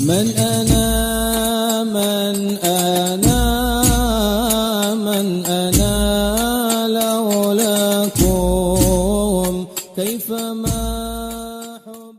من أنا من أنا من أنا لولاكم كيف ما حب.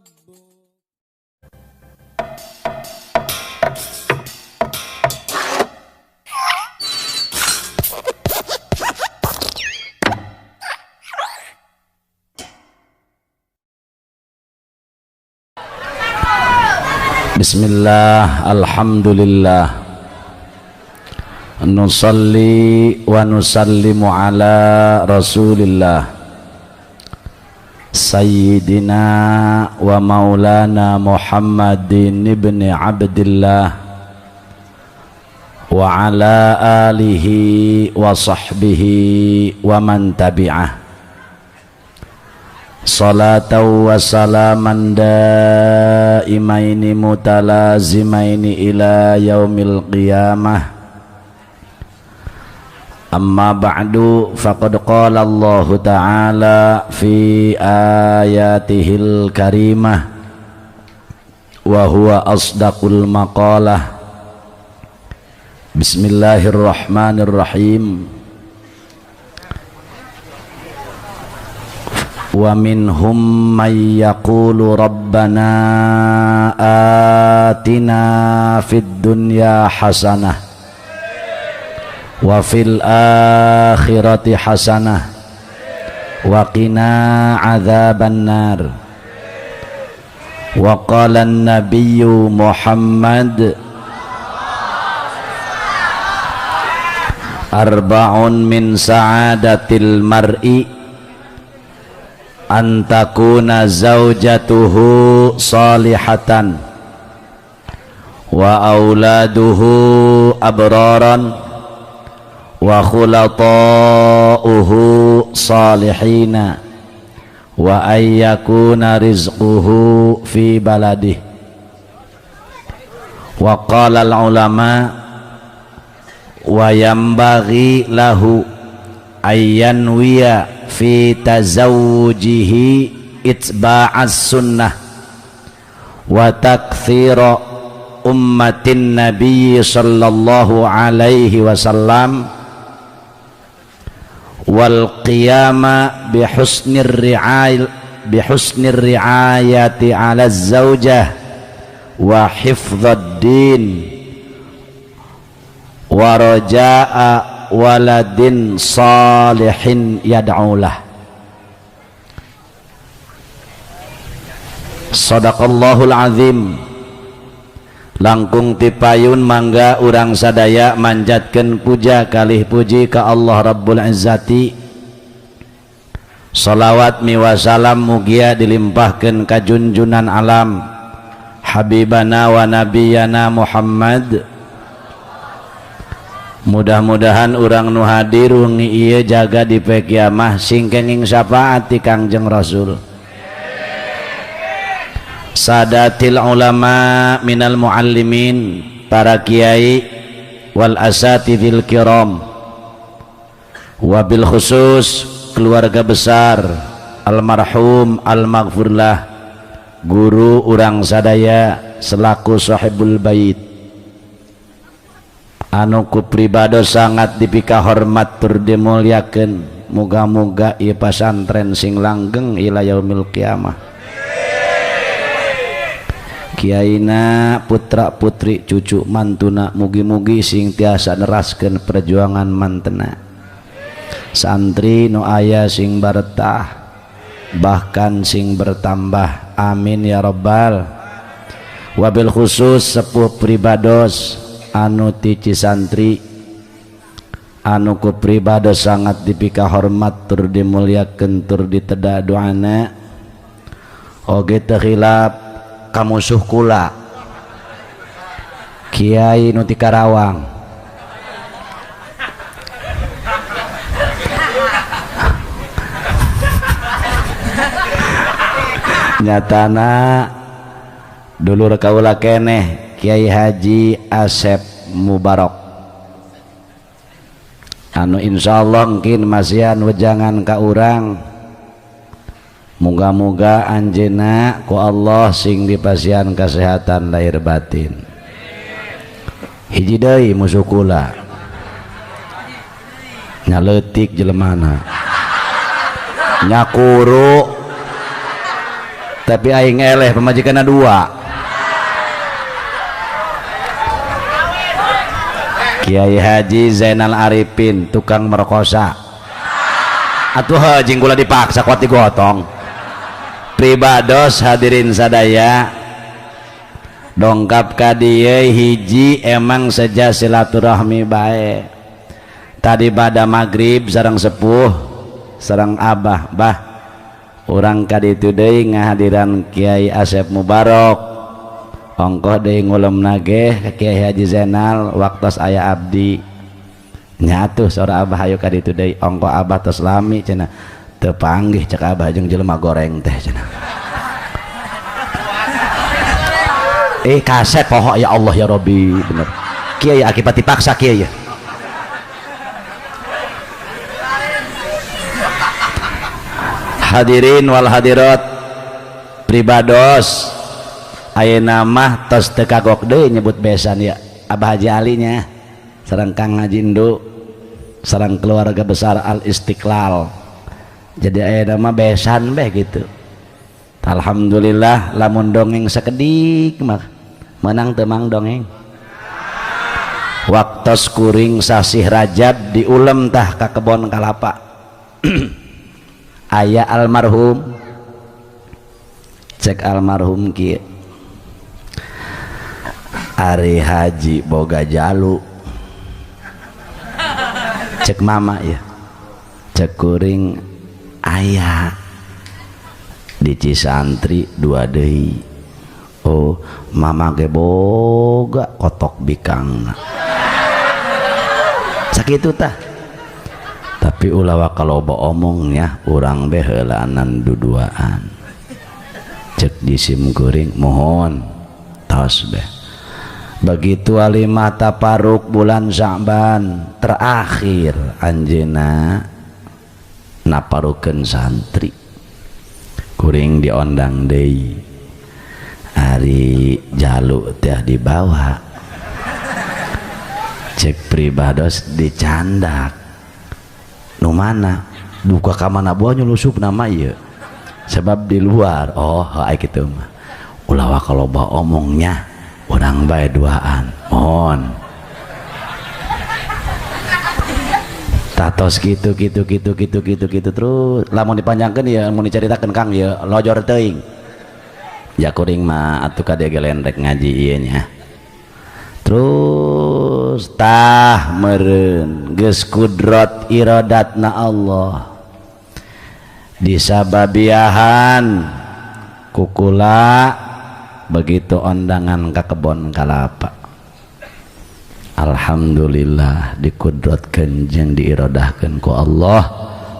Bismillah, alhamdulillah, nusalli wa nusallimu ala rasulillah sayyidina wa maulana Muhammadin ibni Abdillah wa ala alihi wa sahbihi wa man tabi'ah. Salatan wa salaman daimaini mutalazimaini ila yaumil qiyamah. Amma ba'du, faqad qala Allahu ta'ala fi ayatihil karimah wa huwa asdaqul maqalah. Bismillahirrahmanirrahim. Wa minhum may yaqulu rabbana atina fid dunya hasanah wa fil akhirati hasanah wa qina adzaban nar. Wa qala an-nabiyyu Muhammad arba'un min sa'adatil mar'i an takuna zaujatuhu salihatan wa auladuhu abraran wa khulatā'uhu salihina wa ayyakuna rizquhu fi baladih. Wa qala al-ulama wa yanbaghi lahu ayyanwiya fi tazawujihi itba'as sunnah wa takthira ummatin nabiyyi sallallahu alaihi wasallam wal qiyama bihusnir ri'ayati ala zaujah wa hifdzad din wa raja'a waladin salihin yad'ulah. Sadaqallahul azim. Langkung tipayun mangga urang sadaya manjatkeun puja kalih puji ka Allah Rabbul Izzati. Salawat miwa salam mugia dilimpahkeun ka junjunan alam Habibana wa nabiyana Muhammad. Mudah-mudahan urang nu hadir wengi ieu jaga di poe kiamah sing kenging syafaat ti Kangjeng Rasul. Sadatil ulama minal muallimin, para kiai wal asatidil kiram, wabil khusus keluarga besar almarhum almaghfurlah guru urang sadaya selaku sahibul bait anu ku pribado sangat dipika hormat tur dimuliakeun. Muga-muga ieu pasantren sing langgeng ila yaumil kiamah. Kiaina putra putri cucu mantuna mugi-mugi sing tiasa neraskeun perjuangan mantena. Santri nu aya sing baretah bahkan sing bertambah, amin ya rabbal. Wabil khusus sepuh pribados anu ti Cisantri anu ku pribados sangat dipika hormat tur dimuliakeun tur diteda doana oge teu khilaf kamusuh kula Kiai nu ti Karawang. Nyatana dulur kaula keneh Kiai Haji Asep Mubarok anu insyaallah mungkin masihan wejangan ka urang. Muga-muga anjeunna ku Allah sing dipasihan kesehatan lahir batin. Hiji deui musuh kula nyaleutik jelemana nyakuru tapi aing eleh pamajikanna dua. Kiai Haji Zainal Arifin tukang merkosa atuh jeung kula dipaksa kuat digotong. Pribados hadirin sadaya dongkap ka dieu hiji emang seja silaturahmi bae. Tadi pada maghrib sareng sepuh sareng abah bah urang ka ditu deui ngahadiran Kiai Asep Mubarok ongkoh deui ngulemna ge ka Kiai Haji Zainal waktos aya abdi nya atuh saur abah hayu ka ditu deui ongkoh abah tos lami cenah teu panggih cek abah jeung jelema goreng teh cenah. Kasep poho ya Allah ya Rabbi bener kieu ya akibat dipaksa kieu ya. Hadirin wal hadirat pribados ayeuna mah tos teu kagok deui nyebut besan ya Abah Haji Ali nya sareng Kang Haji Indu sareng keluarga besar Al Istiqlal. Jadi ayeuna mah besan beh gitu. Alhamdulillah lamun dongeng sakedik mah menang teu mang dongeng. Waktos kuring sasih Rajab diulem tah ka kebon kalapa. Aya almarhum cek almarhum kieu Ari Haji boga jalu cek mama ya cek kuring aya di Cisantri dua deui. Oh mama ge boga kotok bikangna sakitu tah. Tapi ulah kalau omongnya urang be heulaanan duduaan cek disim kuring mohon tos be. Begitu alimah taparuk bulan Sya'ban terakhir anjeunna naparukeun santri kuring diondang deui ari jalu teh dibawa cek pribados dicandak nu mana duka ka mana buah nyulusup nama ieu sebab di luar. Oh ai kitu mah ulah kalau ba omongnya urang bae duaan mohon tatos gitu gitu gitu gitu gitu gitu terus lamun dipanjangkeun ya mun dicaritakeun Kang ya lojor teuing ya kuring mah atuh ka dieu gelendrek ngaji ieu nya terus tah meureun geus kudrat iradatna Allah disababiahan kukula begitu ondangan ka kebon kalapa. Alhamdulillah dikudratkeun jeung diiradahkeun ku Allah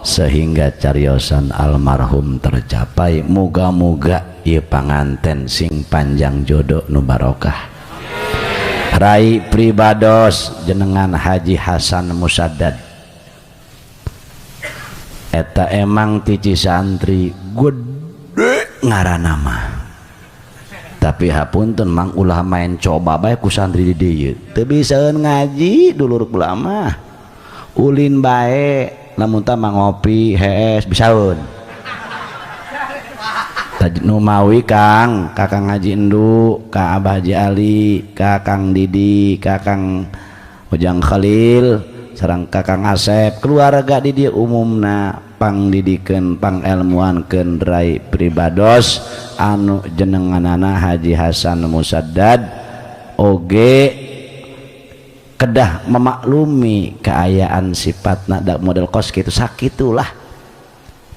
sehingga cariosan almarhum tercapai. Muga-muga ieu panganten sing panjang jodoh nu barokah. Rai pribados jenengan Haji Hasan Musaddad eta emang ti Cisantri gede ngaranna mah tapi hapunten mang ulah main coba bae ku santri di dieu teu bisaeun ngaji dulur kula mah ulin bae lamun tah mah ngopi hees bisaeun. Nu mawi Kang, Kakang Haji Endu, Ka Abah Haji Ali, Kakang Didi, Kakang Ujang Khalil, sareng Kakang Asep, keluarga di dieu umumna pangdidikeun, pangelmuankeun rai pribados anu jenenganana Haji Hasan Musaddad oge kedah memaklumi keayaan sifatna da model kos kitu sakitulah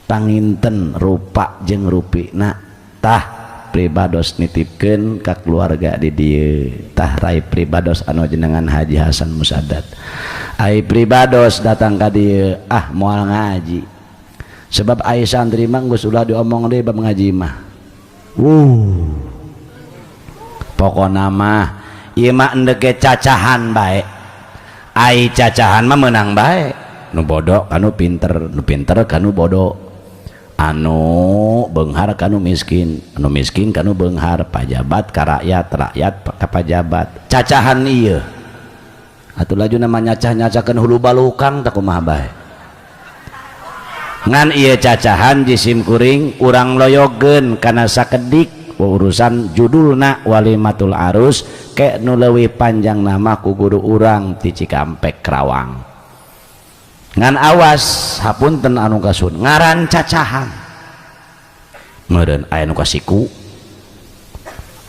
panginten rupa jeung rupina tah pribados nitipkeun ka keluarga di dieu tah rai pribados anu jenengan Haji Hasan Musaddad. Ai pribados datang ka dieu ah moal ngaji sebab ai santri mah geus ulah diomong deui bab ngaji mah. Pokona mah ieu mah endeke cacahan bae ai cacahan mah meunang bae nu bodoh kanu pinter nu pinter kanu bodoh. Anu beunghar ka nu miskin, anu miskin ka nu beunghar, pajabat ka rakyat, rakyat ka pajabat. Cacahan ieu. Atuh laju nama nyacah-nyacakeun hulu balukang tak kumaha bae. Ngan ieu cacahan jisim kuring urang loyogeun kana sakedik urusan judulna Walimatul Arus ke nu leuwih panjang nama ku guru urang ti Cikampek Karawang. Ngan awas hapunten anu kasun ngaran cacahan. Meureun aya nu kasiku,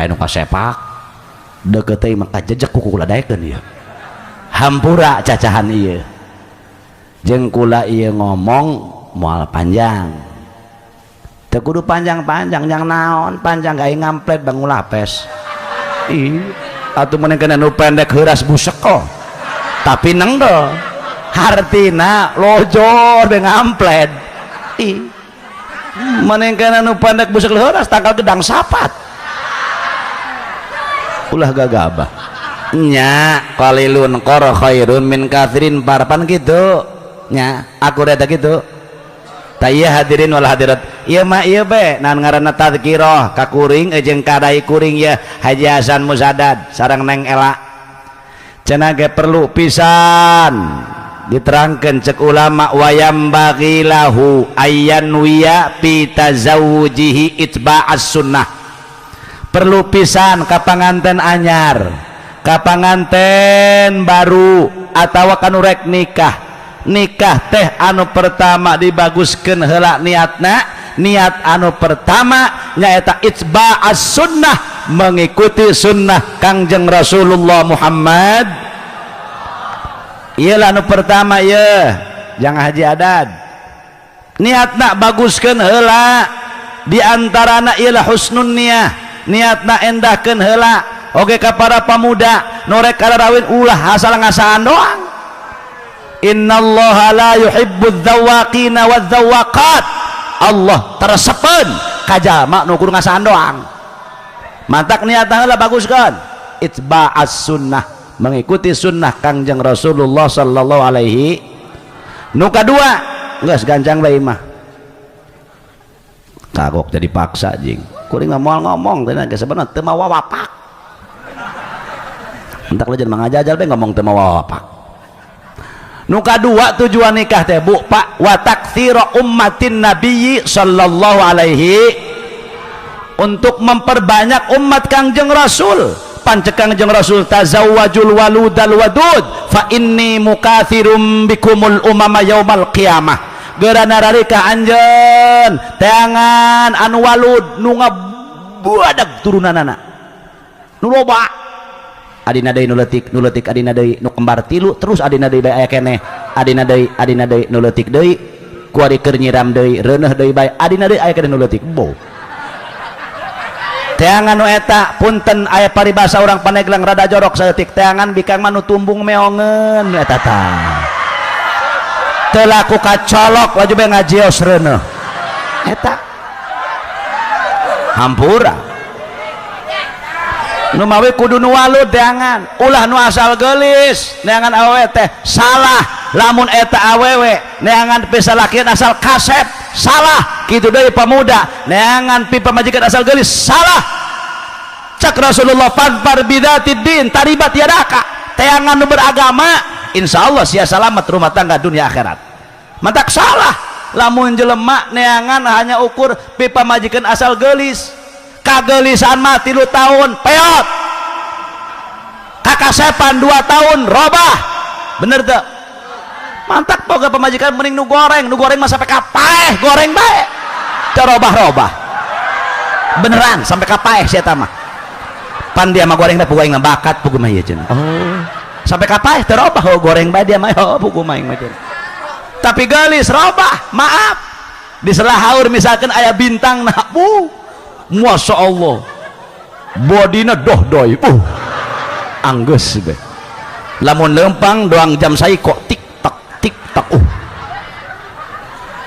aya nu kasepak, deukeut teh mah kajejek ku kula daekeun ieu. Hampura cacahan ieu. Jeung kula ieu ngomong moal panjang. Teu kudu panjang-panjang jang naon panjang gae ngamplet bangun lapes. Ih, atuh mun kena nu pendek heuras busek kok. Tapi nengdo. Hartina lojor be ngamplet. Ih. Manengkana nu pendek busek heuras tangkal gedang sapat. Ulah gagabah. Nya qalilun qara khairun min katsirin parpan kitu. Nya aku reda kitu. Ta ieu hadirin wal hadirat. Ieu mah ieu be naon ngaranna tadzkirah ka kuring jeung kadai kuring ye Haji Hasan Musadad sareng Neng Ela. Cenah ge perlu pisan diterangkeun cek ulama wayam bagilahu ayyan wiya fi tazawujihi itba'as sunnah. Perlu pisan ka panganten anyar, ka panganten baru atawa kanu rek nikah. Nikah teh anu pertama dibaguskeun heula niatna, niat anu pertama nyaeta itba'as sunnah, mengikuti sunnah Kangjeng Rasulullah Muhammad. Ieu lah anu pertama ieu, jangan haji adad. Niatna baguskeun heula, di antarana ieu lah husnun niyah, niatna endahkeun heula. Oge ka para pemuda nu rek kararawin ulah asal ngasaan doang. Innallaha la yuhibbudz dzawaqina wadz-dzawaqat. Allah teresepeun ka jalma nu kudu ngasaan doang. Mantak niatna heula baguskeun. Itba'as sunnah, mengikuti sunnah Kangjeng Rasulullah sallallahu alaihi. Nu kadua, geus gancang bae mah. Kagok jadi paksa jing. Kuring mah moal ngomong teh geus sebenarnya teu mawa wapak. Entak lu jangan mangajajal bae ngomong teu mawa wapak. Nu kadua tujuan nikah teh Bu Pak wa taktsira ummatin nabiyyi sallallahu alaihi, untuk memperbanyak umat Kangjeng Rasul. Pancek Kangjeng Rasul tazawwajul waludal wadud fa inni mukathirum bikumul umama yaumal qiyamah. Geura nararika anjeun teangan anu walud nu ngabuadag turunanana nu loba. Adina deui nu leutik, nu leutik adina deui nu kembar tilu, terus adina deui bae aya keneh, adina deui, adina deui nu leutik deui, kuari keur nyiram deui, reuneuh deui bae, adina deui aya keneh nu leutik. Bo. Teangan nu eta punten aya paribasa urang Pandeglang rada jorok saeutik, teangan bikang mah nu tumbung meongeun eta tah. Teu laku kacolok laju bae ngajios reuneuh. Eta. Hampura. Nu mawi kudu nu walud teangan, ulah nu asal geulis neangan awewe teh salah. Lamun eta awewe neangan pisalakian asal kasep salah. Kitu deui pemuda neangan pi pamajikan asal geulis salah. Cak Rasulullah fadfar bidzatid din taribat yadaka. Teangan nu beragama insyaallah sia salamat rumah tangga dunia akhirat. Mantak salah lamun jelema neangan hanya ukur pi pamajikan asal geulis. Kagelisan mah 3 tahun peot, kakasepan 2 tahun robah. Bener tuh? Mantak boga pamajikan mending nu goreng, nu goreng mah sampai kapaeh goreng bae teu robah-robah. Beneran sampai kapaeh sia eta mah. Pan dia mah goreng teh pugu aing mah bakat pugu mah ieu cenah. Oh, sampai kapaeh teu robah, oh, goreng bae dia mah, oh, pugu mah aing mah cenah. Tapi geulis robah, maaf. Di selah haur misalkan aya bintang nah, bu, Masya Allah bodina doh doi, anggeus be. Lamun lempang doang jam saiko tik tak tik tak,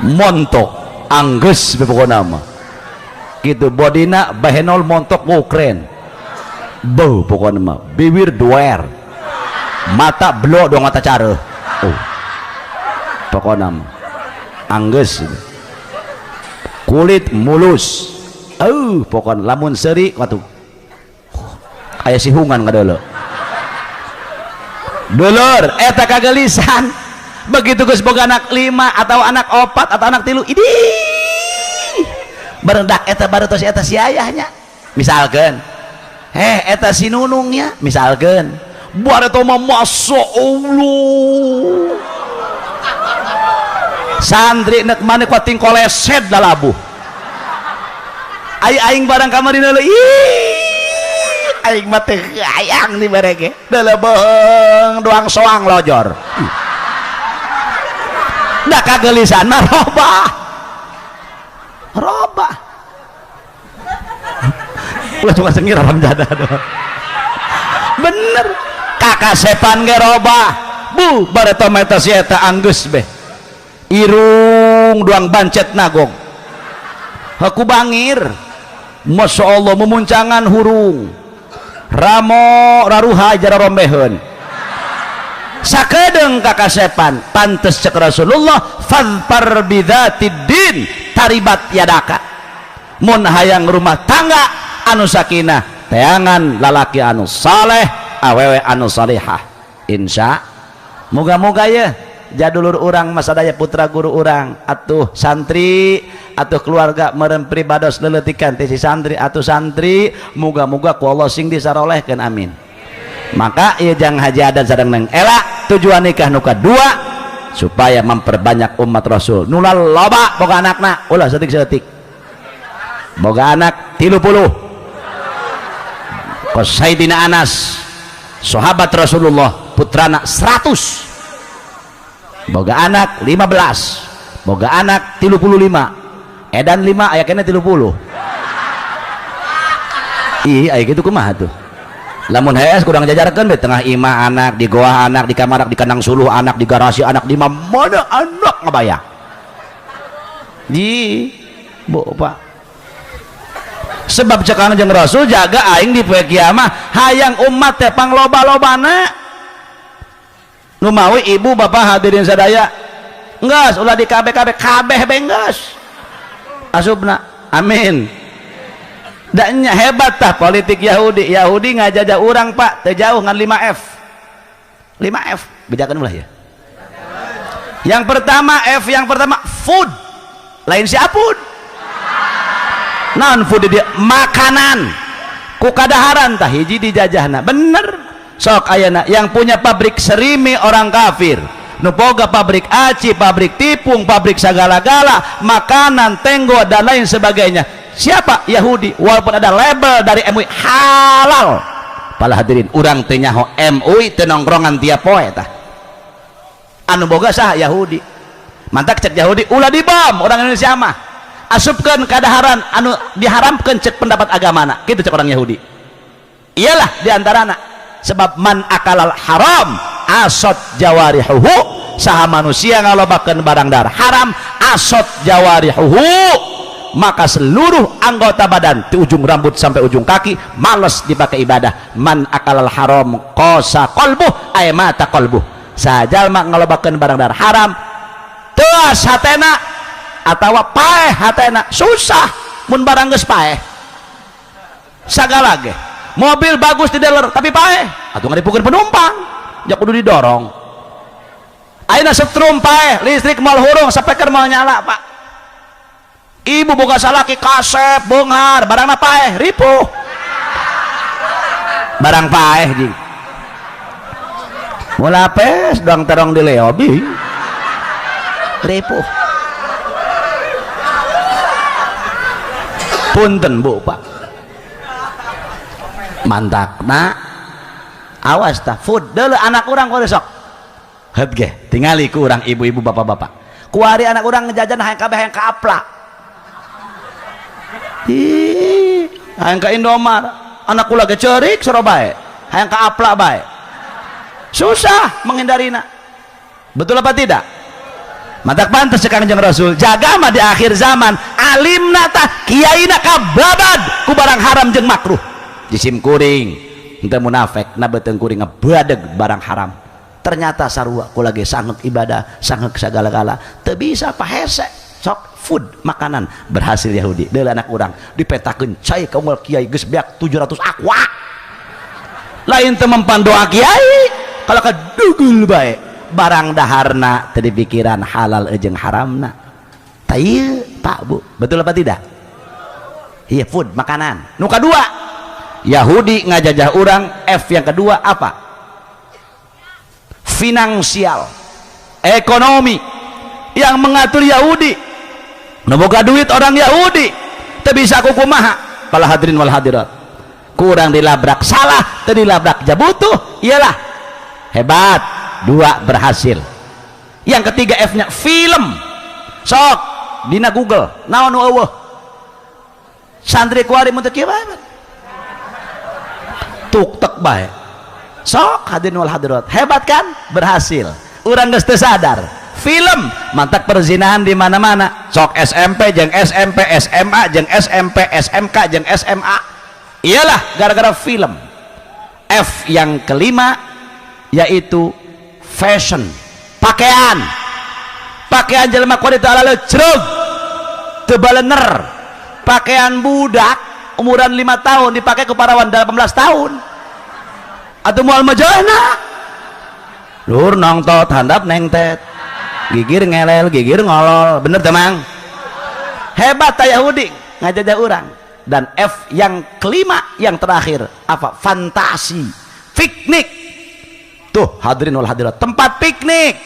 montok anggeus be pokona mah. Gitu bodina bahenol montok, keren. Beuh pokona mah bibir duer, mata blok doang mata cara, pokona mah anggeus. Kulit mulus. Pokon lamun seuri watu. Aya sihungan ngadeuleu. Dulur eta kagelisan. Begitu geus boga anak 5 atau anak 4 atau anak 3, idih. Barendak eta baru tos eta si ayahnya. Misalkan, eta si nunungnya, misalkan. Bareto mah masya Allah. Santri nek maneh kuating koleset lalabuh. Ai aing barang kamari deuleu, ih, aing mah teu hayang dibere ge. Deuleu beung doang soang lojor. Da kagelisan mah robah. Robah. Ulah cuma sengir haram jadah. Bener. Kakasepan ge robah. Bu, bareto meta si eta anggeus beh. Irung doang bancet nagong. Haku bangir. Masya Allah memuncangan hurung. Ramo raruha jara rombeheun. Sakedeung kakasepan pantes cek Rasulullah fadfar bidzatid din taribat yadaka. Mun hayang rumah tangga anu sakinah, teangan lalaki anu saleh, awewe anu salihah. Insya moga-moga ya jadulur urang masadaya putra guru urang atuh santri atuh keluarga meureun pribados leleutikan ti si santri atuh santri moga-moga ku Allah sing disarolehkeun amin. Maka ieu jang haji adan sareng neng ela tujuan nikah nu kadua supaya memperbanyak umat Rasul. Nu loba boga anakna ulah setik-setik. Boga anak 30. Kos Sayyidina Anas sahabat Rasulullah putrana 100. Boga anak 15, boga anak 35, edan 5 aya kena 30. Ih, aya gitu kumaha tuh? Lamun hees kurang jajarkeun di tengah imah anak, di goa anak, di kamar anak, di kandang suluh anak, di garasi anak, di mana anak ngabayang. Di Bu Pak. Sebab cek Kangjeng Rasul jaga aing di poe kiamah hayang umat teh pangloba-lobana. Nu mawi ibu bapak hadirin sadaya enggeus ulah di kabeh kabeh kabeh be enggeus asubna amin. Da nya hebat tah politik Yahudi. Yahudi ngajajah urang Pak teu jauh ngan 5F. 5F bejakeun ulah ya. Yang pertama F, yang pertama food, lain si apun. Naon food dia? Makanan. Ku kadaharan tah hiji dijajahna. Bener. Sok ayana yang punya pabrik serimi orang kafir, nu boga pabrik aci, pabrik tipung, pabrik sagala-gala, makanan, tenggo dan lain sebagainya. Siapa? Yahudi. Walaupun ada label dari MUI halal. Pala hadirin, urang teu nyaho MUI teu nongkrongan tiap poe tah. Anu boga sah Yahudi. Mantak cek Yahudi ulah dibom orang Indonesia mah. Asupkeun kadaharan anu diharamkeun cek pendapat agamana. Kitu cek orang Yahudi. Iyalah diantarana. Sebab man akalal haram asot jawarihuhu, saha manusia ngalobakeun barang dar haram asot jawarihuhu, maka seluruh anggota badan di ujung rambut sampai ujung kaki males dipakai ibadah. Man akalal haram qasa qalbuh ay mata qalbuh, saha jalma ngalobakeun barang dar haram teuas hatena atawa paeh hatena, susah mun barang geus paeh. Sagala ge mobil bagus di dealer tapi paeh atuh ngadipukeun penumpang ja kudu didorong. Ayeuna setrum paeh, listrik moal hurung, speaker moal nyala Pak. Ibu boga salaki kasep beunghar barangna paeh ripuh. Barang paeh jing mulapes doang terong di leobi ripuh. Punten Bu Pak, mantakna awas tah food deuleu anak urang kuari sok heut ge tingali ku urang ibu-ibu bapak-bapak kuari anak urang ngejajan hayang kabeh hayang ka Apla, ih hayang ka Indomar, anak kula ge ceurik soro bae hayang ka Apla bae, susah menghindarina. Betul apa tidak? Mantak pantes cek Kangjeng Rasul jaga mah di akhir zaman alimna tah kiaina kababad ku barang haram jeung makruh. Jisim kuring henteu munafik na beuteung kuring ngebadeg barang haram. Ternyata sarua ku lagi sangek ibadah, sangek sagala-gala teu bisa pahese. Sok food, makanan, berhasil Yahudi. Deuleu anak urang dipetakeun cai ka unggal kiai geus beak 700 aqua. Lain teu mempan doa kiai, kalau kadugul bae. Barang daharna teu dipikiran halal jeung haramna. Tah ieu, Pak, Bu, betul apa tidak? Iya, food, makanan. Nu kadua, Yahudi ngajajah urang. F yang kedua apa? Finansial, ekonomi. Yang mengatur Yahudi. Nu boga duit orang Yahudi. Teu bisa kukumaha. Para hadirin wal hadirat. Kurang dilabrak salah, teu dilabrak jabutuh. Iyalah. Hebat. Dua berhasil. Yang ketiga F-nya film. Sok dina Google, naon nu eueuh? Santri kuari mun teu kieu bae. Tuk tek bae. Sok hadirin wal hadirat. Hebat kan? Berhasil. Urang geus teu sadar. Film mantak perzinahan di mana-mana. Sok SMP jeung SMP, SMA jeung SMP, SMK jeung SMA. Iyalah gara-gara film. F yang kelima yaitu fashion, pakaian. Pakaian jelema kuari teu ala cerug, teu balener. Pakaian budak umuran 5 tahun dipakai ke parawan 18 tahun. Atau moal majana. Lur nongtot handap nengtet. Gigir ngelel, gigir ngolol. Bener teu, Mang? Hebat ta Yahudi ngajajah urang. Dan F yang kelima yang terakhir apa? Fantasi. Piknik. Tuh hadirin wal hadirat, tempat piknik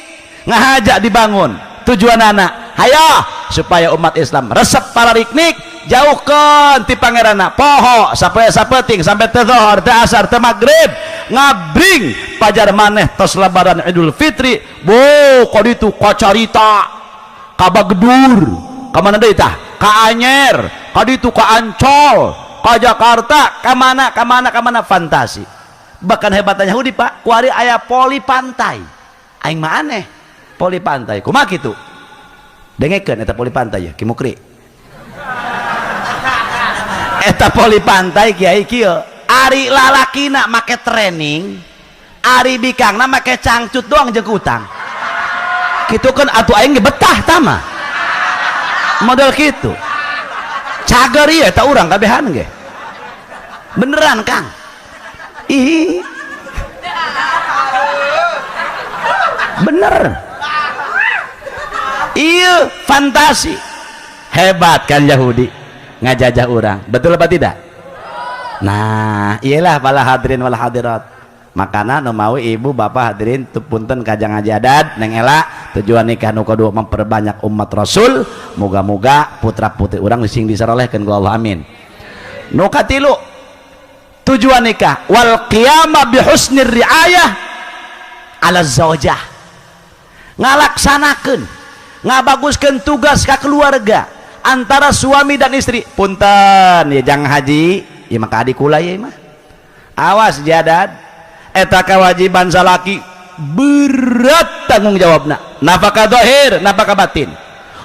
ngahaja dibangun. Tujuan anak, hayo supaya umat Islam resep para piknik, jauhkan ti pangeranna, poho sampai sapeting sampai teu zuhur, teu asar, teu maghrib, ngabring pajar maneh tos lebaran Idul Fitri, bo kaditu kacarita, ka Bagedur, ka mana deui tah? Ka Anyer, kaditu ka Ancol, ka Jakarta, ka mana ka mana ka mana, fantasi. Bahkan hebatnya Yahudi, Pak, kuari aya poli pantai. Aing mah aneh, poli pantai kumaha kitu? Dengekeun eta poli pantai ya, Ki Mukri. Eta poli pantai kiai kieu, ari lalakina make training, ari bikangna make cangcut doang jeung kutang. Kitu kan atuh aing ge betah tama. Model kitu. Cager ieu eta urang kabehan ge. Beneran, Kang. Ih. Bener. Iya, fantasi. Hebat kan Yahudi ngajajah orang, betul apa tidak? Nah, iyalah para hadirin wal hadirat. Makana nu mau ibu bapak hadirin punten kajang ajadat neng ela tujuan nikah nu kadua memperbanyak umat Rasul, moga-moga putra putri urang sing diserolehkeun ku Allah, amin. Nu katilu tujuan nikah wal qiyama bi husnir riayah ala zaujah, ngalaksanakeun ngabaguskeun tugas ka keluarga antara suami dan istri. Punten ya jang haji ya maka adik kula ya mah awas jadad eta kewajiban salaki berat tanggung jawabna, nafkah zahir nafkah batin.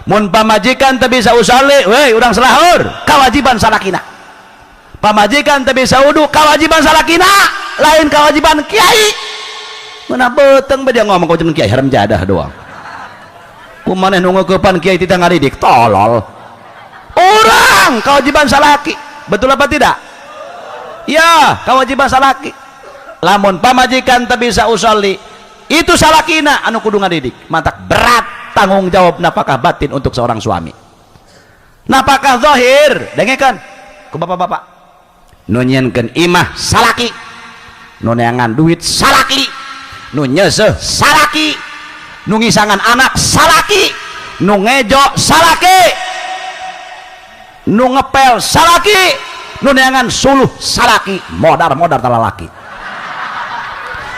Mun pamajikan teu bisa usali weh urang selahur kewajiban salakina, pamajikan teu bisa wudu kewajiban salakina, lain kewajiban kiai. Mana beteng bae dia ngomong kewajiban kiai haram jadah doang. Kumaneh nu ngeukepan kiai tita ngadidik tolol. Orang kewajiban salaki, betul apa tidak? Ya, kewajiban salaki. Lamun pamajikan teu bisa usolli itu salakina anu kudu ngadidik. Mantak berat tanggung jawab nafkah batin untuk seorang suami. Nafkah zahir dengekeun ku bapak-bapak, nu nyieunkeun imah salaki, nu neangan duit salaki, nu nyeuseuh salaki, nu ngisangan anak salaki, nu ngejo salaki, nu ngepel salaki, nu neangan suluh salaki, modar-modar talalaki.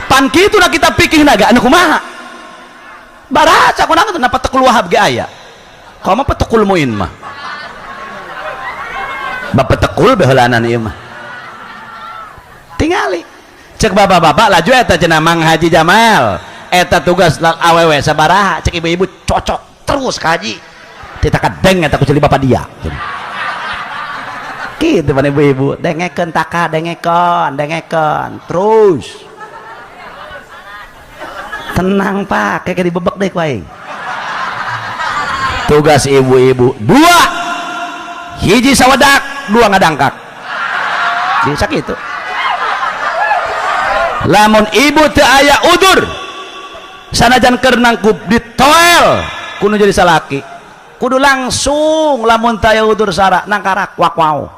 Pan kitu na kita pikir naga anu kumaha baraca kunaon teh napa tekul wahab ge aya komo petekul muin mah bapak tekul beheulanan ieu mah tingali cek bapak-bapak laju eta cenah Mang Haji Jamal eta tugas awewe sabaraha cek ibu-ibu cocok terus ka haji tita kadeng eta ku ceuli bapak dia kitu pan ibu-ibu dengekeun taka dengekeun dengekeun terus tenang pak kayak dibebek deh ku aing. Tugas ibu-ibu dua, hiji sawedak, dua ngadangkak. Bisa gitu. Lamun ibu teu aya udur sanajan keur nangkup ditoel kudu jadi salaki, kudu langsung lamun teu aya udur sara nangkarak wak wau.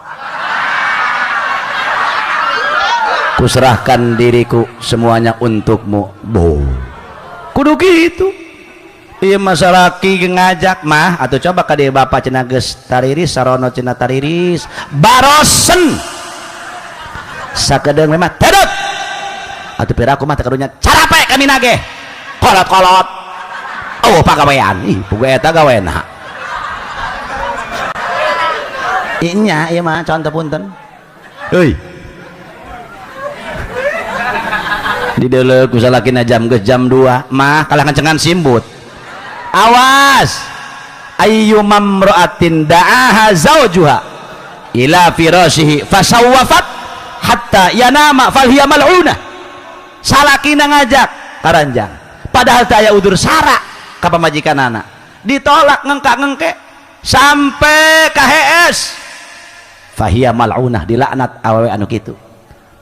Kuserahkan diriku semuanya untukmu. Bo. Kudu gitu. Iya masalaki ngajak mah atau coba ka dieu bapak cenah geus tariris sarono cenah tariris barosen sakedeung mah tedot atuh piraku mah teh karunya carape kami nage kolot-kolot oh pagawean ih pugu eta gawena inya ieu mah contoh punten euy di deuleu ku salakina jam geus jam 2 mah kalah ngancengan simbut. Awas ayyu mamra'atin da'aha zawjuha ila firashihi fasawwafat hatta yanama falhiya mal'unah. Salakina ngajak karanjang padahal teu aya udur sara ka pamajikanana, ditolak ngengkak-ngengke sampai ka hees fahiya mal'unah, dilaknat awewe anu kitu.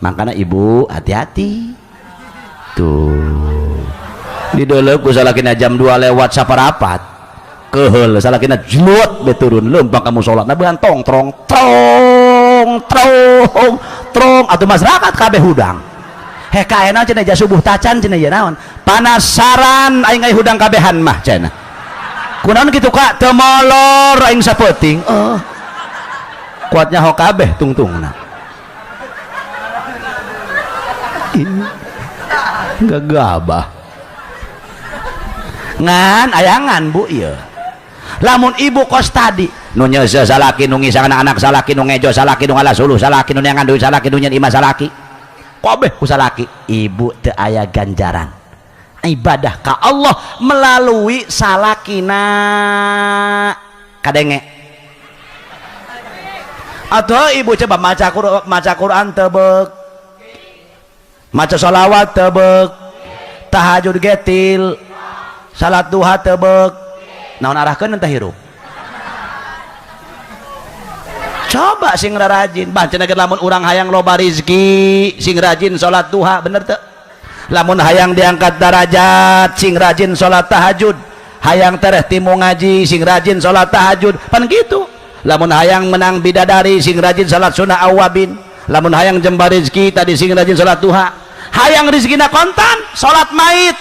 Makana ibu hati-hati tuh. Di deuleu ku salakina jam 2 lewat saparapat keheul salakina jelut be turun leumpang ka musala na behan tong trong trong trong trong atuh masyarakat kabeh hudang heh kaena cenah ja subuh tacan cenah ieu naon panasaran aing ai hudang kabehan mah cenah kunaon kitu ka teu molor aing sapeuting oh kuatnya ho kabeh tungtungna gagabah ngan ayangan bu ieu lamun ibu kos tadi nu nyeuseuh salaki nu ngisang anak-anak salaki nu ngejo salaki nu ngalasuluh salaki nu neangan duit salaki nu nyeun imah salaki kabeh ku salaki ibu teu aya ganjaran ibadah ka Allah melalui salakina kadenge atau ibu coba maca Quran tebek maca sholawat tebek tahajud getil salat duha tebek naon arahkeun teh hirup coba sing rajin bah cenah lamun urang hayang loba rezeki sing rajin salat duha bener teu lamun hayang diangkat darajat sing rajin salat tahajud hayang tereh timu ngaji sing rajin salat tahajud pan kitu lamun hayang menang bidadari sing rajin salat sunah awabin lamun hayang jembar rezeki tadi sing rajin salat duha hayang rezekina kontan salat mait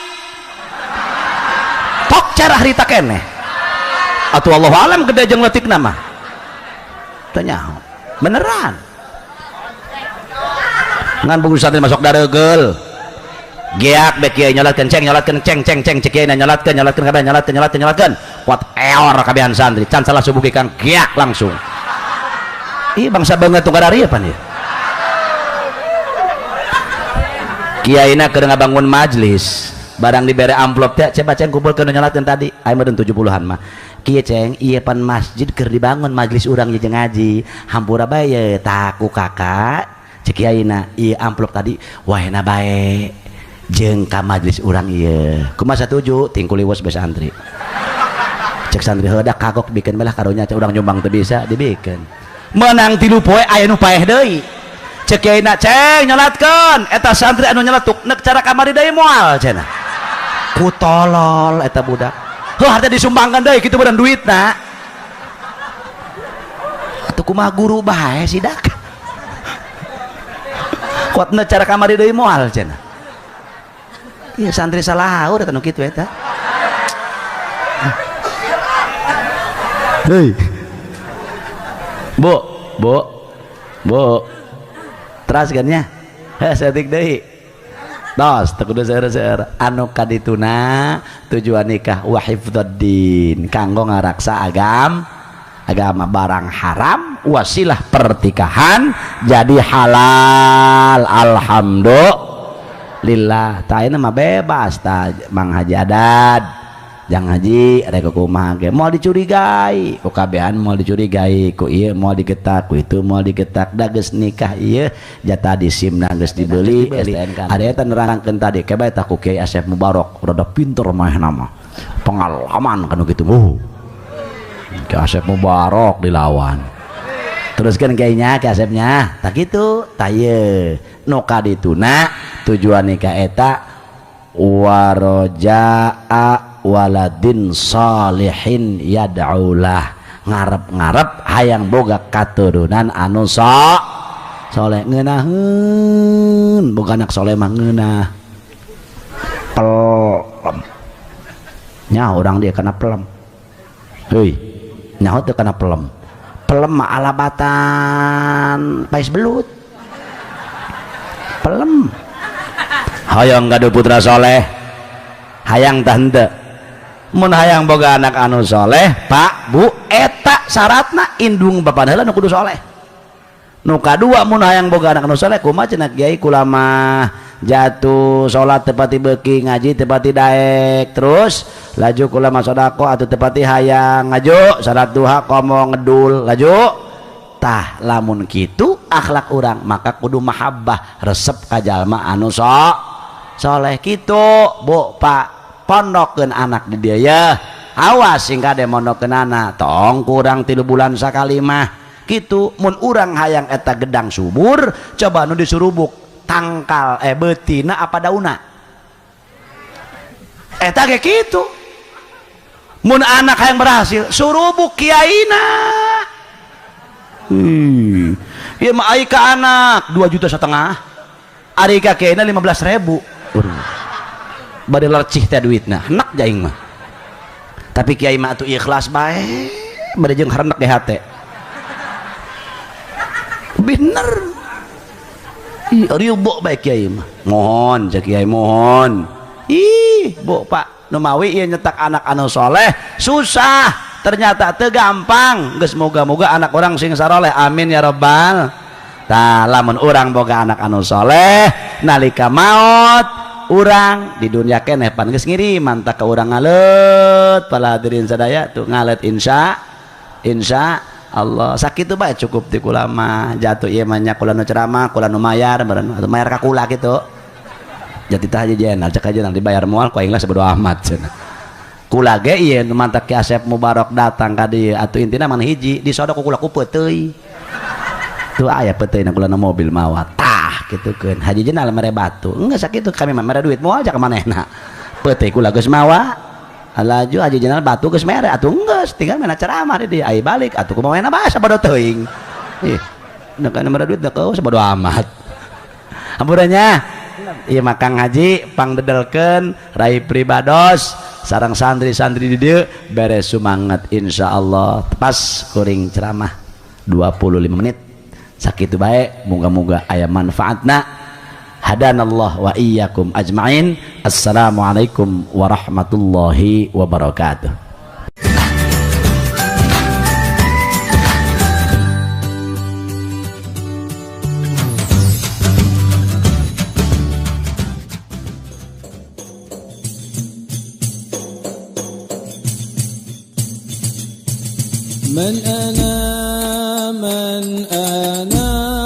tok cerah rita keneh atuh Allah alam gede jeung leutik nama teu nyaho beneran ngan buku santri masuk daregeul geak bek kiai nyolatkeun ceng nyolatkeun ceng ceng ceng cek kiai nyolatkeun nyolatkeun kabeh nyolatkeun nyolatkeun nyolatkeun kuat eor kabehan santri can salah subuh kang geak langsung ih bangsa banget tunggal ari pan ieu kiaina keur ngabangun majlis barang dibere amplop teh coba ceng kumpulkeun nyolatkeun tadi aya meureun 70-an mah kieu ceng ieu pan masjid keur dibangun majlis urang jeung ngaji hampura bae ye tah ku kakak cek kiaina ieu amplop tadi wahena bae jeung ka majlis urang ieu kumaha satuju tingkul liwes bae santri cek santri heuh da kagok bikeun bae lah karunya cek urang nyumbang teu bisa dibikeun menang 3 poe aya nu paeh deui cek kiaina ceng nyolatkeun eta santri anu nyeletuk nek cara kamari deui moal cenah ku tolol eta budak heuh harta disumbangkan deui kitu beureun duitna atuh kumaha guru bae sidak kuatna cara kamari deui moal cenah ieu santri salahaur eta nu kitu eta heuy bu bu bu teras kan nya heh saeutik deui tos teu kudu seueur-seueur anu kadituna tujuan nikah wa hifdzuddin kanggo ngaraksa agama barang haram wasilah pertikahan jadi halal alhamdulillah tah ayeuna mah bebas tah Mang Haji Adad jang haji rek kumaha ge moal dicurigai ku kabehan moal dicurigai ku ieu moal digetak ku itu moal digetak da geus nikah ieu jatah di SIM-na geus dibeli STNK ada eta nerangkeun tadi ke bae tah ku Kiai Asep Mubarok rada pinter manehna mah pengalaman kanu kitu. Ki Asep Mubarok dilawan. Teruskan kayaknya Ki Asepnya tak gitu taye nu kadituna tujuan nikah eta warojaa waladin salihin yad'ulah ngarep-ngarep hayang boga katurunan anu soleh ngeunaheun boga anak soleh mah ngeunah pelem nyaho urang dia kana pelem heuy nyaho teu kana pelem pelem mah alabatan pais belut pelem hayang gaduh putra soleh hayang tah henteu mun hayang boga anak anu soleh pak bu eta syaratna indung bapana heula nu kudu soleh nu kadua mun hayang boga anak anu soleh kumaha cenah kiai kula mah jatuh salat teu pati beuki ngaji teu pati daek terus laju kula mah sedekah atuh teu pati hayang ngaju salat duha komo ngedul laju tah lamun kitu akhlak urang maka kudu mahabbah resep ka jalma anu soleh kitu bu pak pondokeun anak di dieu ya awas sing kade mondokeun anak tong kurang 3 bulan sakali mah kitu mun urang hayang eta gedang subur coba nu disurubuk tangkal beutina apa dauna eta ge kitu mun anak hayang berhasil surubuk kiaina ieu mah ai ka anak 2,5 juta ari ka kiaina 15.000 bade lercih teh duitna henek jaing mah tapi kiai mah atuh ikhlas bae bade jeung harenek ge hate bener ih ridho bae kiai mah mohon cek kiai mohon ih bu pak nu mawi ieu nyetak anak anu soleh susah ternyata teu gampang geus moga-moga anak urang sing saroleh amin ya rabbal tah lamun urang boga anak anu soleh nalika maot urang di dunia keneh pan geus ngiriman tah ka urang ngaleut para hadirin sadaya tuh ngaleut insya Allah sakitu bae cukup ti kula mah jatuh ieu mah nya kula nu ceramah kula nu mayar meureun atuh mayar ka kula kitu jadi tah haji jenal cek aja nanti bayar moal ku aing lah sabodo amat cenah kula ge ieu nu mantak Ki Asep Mubarok datang ka dieu atuh intina mah hiji disodok ku kula ku peuteuy tuh aya peuteuy na kula na mobil mawa tah kitukeun haji jenal mere batu enggeus sakitu kami mah mere duit moal ja ka manehna peuteuy kula geus mawa laju haji jenal batu geus mere atuh enggeus tinggal mena ceramah di dieu ai balik atuh kumaha manehna bae sabodo teuing ih nu kana mere duit da keueuh sabodo amat hampurannya ieu mah Kang Haji pangdedelkeun rai pribados sareng santri-santri di dieu beres sumanget insyaallah pas kuring ceramah 25 menit sakitu bae moga-moga aya manfaatna hadanallah wa iyyakum ajmain assalamualaikum warahmatullahi wabarakatuh. Man ana man ana.